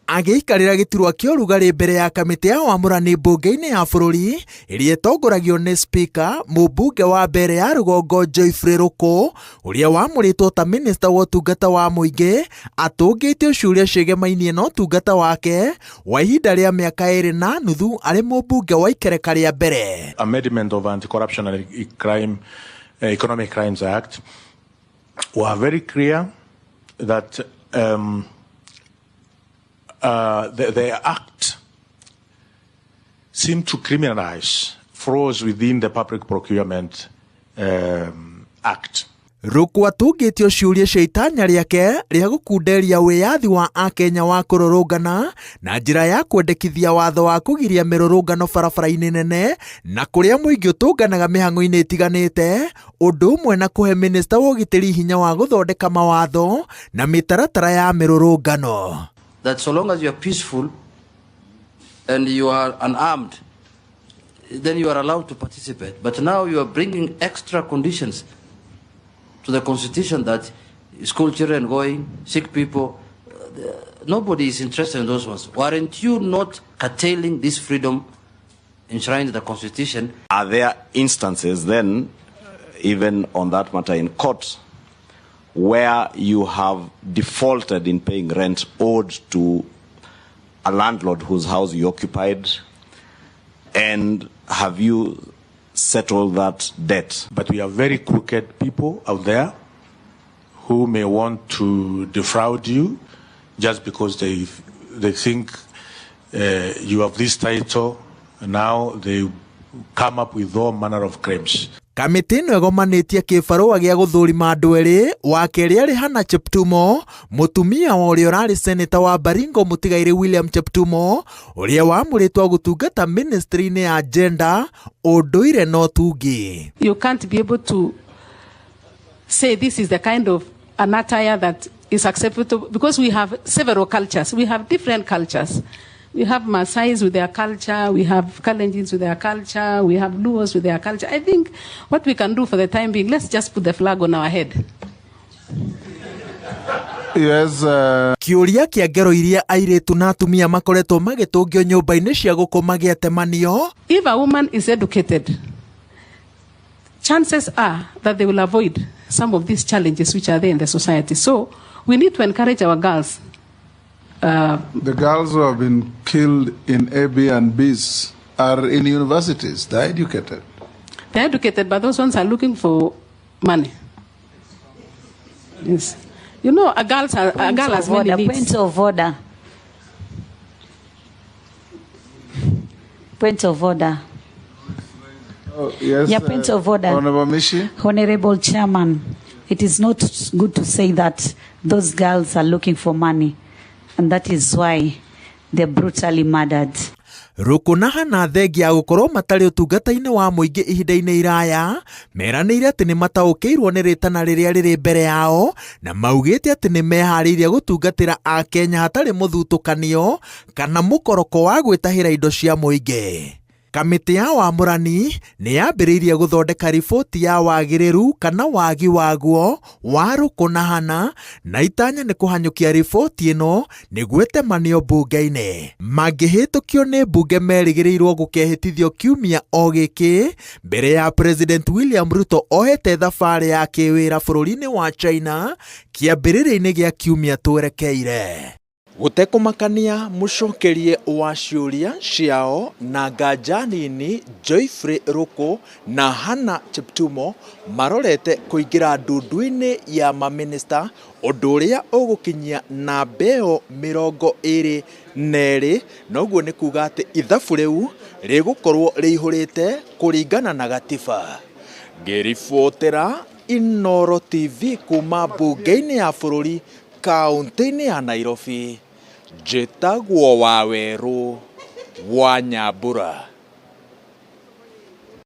Agĩikarĩra gĩturwa kĩa ũrugarĩ mbere ya kamĩtĩ ya wamũrani mbunge-inĩ ya bũrũri ĩrĩa ĩtongoragio nĩ Spika, mũmbunge wa Mbeere ya Rũgongo Geoffrey Rũkũ, ũrĩa wamũrĩtwo ta minista wa ũtungata wa mũingĩ, atũngĩtio ciũria ciĩgemainie na ũtungata wake wa ihinda rĩa mĩaka ĩrĩ na nuthu arĩ mũmbunge wa ikereka rĩa mbere. Amendment of Anti-Corruption and Crime, Economic Crimes Act were very clear that the act seemed to criminalize frauds within the Public Procurement Act. Rũkũ atũngĩtio ciũria cia itanya rĩake rĩa gũkunderia wĩyathi wa akenya wa kũrũrũngana na njĩra ya kwendekithia watho wa kũgiria mĩrũrũngano barabara-inĩ nene na kũrĩa mũingĩ ũtũnganaga mĩhang'o-inĩ ĩtiganĩte, ũndũ ũmwe na kũhe minista wa ũgitĩri hinya wa gũthondeka mawatho na mĩtaratara ya mĩrũrũngano. That so long as you are peaceful and you are unarmed, then you are allowed to participate. But now you are bringing extra conditions to the constitution that school children going, sick people, nobody is interested in those ones. Weren't you not curtailing this freedom enshrined in the constitution? Are there instances then, even on that matter in court, where you have defaulted in paying rent owed to a landlord whose house you occupied, and have you settled that debt? But we have very crooked people out there who may want to defraud you just because they think you have this title. Now they come up with all manner of claims. Kamĩtĩ ĩno ĩgomanĩtie kĩbarũa gĩa gũthũrima andũ erĩ, wa kerĩ arĩ Hannah Cheptumo, mũtumia wa ũrĩa ũrarĩ seneta wa Baringo mũtigairĩ William Cheptumo, ũrĩa wamũrĩtwo gũtungata ministry-inĩ ya gender, ũndũire na ũtungi. You can't be able to say this is the kind of an attire that is acceptable because we have several cultures. We have different cultures. We have Maasais with their culture, we have Kalenjins with their culture, we have Luos with their culture. I think what we can do for the time being, let's just put the flag on our head. Yes, Kĩũria kĩa ngero iria airĩtu na atumia makoretwo magĩtũngio nyũmba-inĩ cia gũkoma gĩatemanio. If a woman is educated, chances are that they will avoid some of these challenges which are there in the society. So we need to encourage our girls. The girls who have been killed in A, B, and Bs are in universities. They're educated. They're educated, but those ones are looking for money. Yes. You know, a girl has Of order, many needs. Point of order. Point of order. Oh, yes. Yeah, point of order. Honorable Mishi. Honorable Chairman, it is not good to say that those girls are looking for money, and that is why they're brutally murdered. Rũkũ na Hannah thengia ya gũkorwo matarĩ ũtungata-inĩ wa mũingĩ ihinda-inĩ iraya, meranĩire atĩ nĩ mataũkĩirwo nĩ rĩtana rĩrĩa rĩrĩ mbere yao na maugĩte atĩ nĩ meharĩirie gũtungatĩra akenya hatarĩ mũthutũkanio kana mũkoroko wa gwĩtahĩra indo cia mũingĩ. Kamĩtĩ ya wamũrani nĩ yambĩrĩirie gũthondeka riboti ya wagĩrĩru kana wagi waguo wa Rũkũ na Hannah, na itanya nĩ kũhanyũkia riboti ĩno nĩguo ĩtemanio mbunge-inĩ. Mangĩhĩtũkio nĩ mbunge merĩgĩrĩirwo gũkehĩtithio kiumia o gĩkĩ mbere ya President William Ruto ohete thabarĩ ya kĩwĩra bũrũri-inĩ wa China kĩambĩrĩria-inĩ gĩa kiumia twerekeire. Gũtekũmakania mũcokerie wa ciũria ciao na nganja nini, Geoffrey Rũkũ na Hannah Cheptumo marorete kũingĩra ndundu-inĩ ya mamĩnĩsta, ũndũ ũrĩa ũgũkinyia namba ĩyo 22, noguo nĩ kuga atĩ ithabu rĩu rĩgũkorwo rĩihũrĩte kũringana na gatiba. Ngĩribotera Inooro TV kuma mbunge-inĩ ya bũrũri kaunti-inĩ ya Nairobi, njĩtagwo Wawerũ wa Nyambura.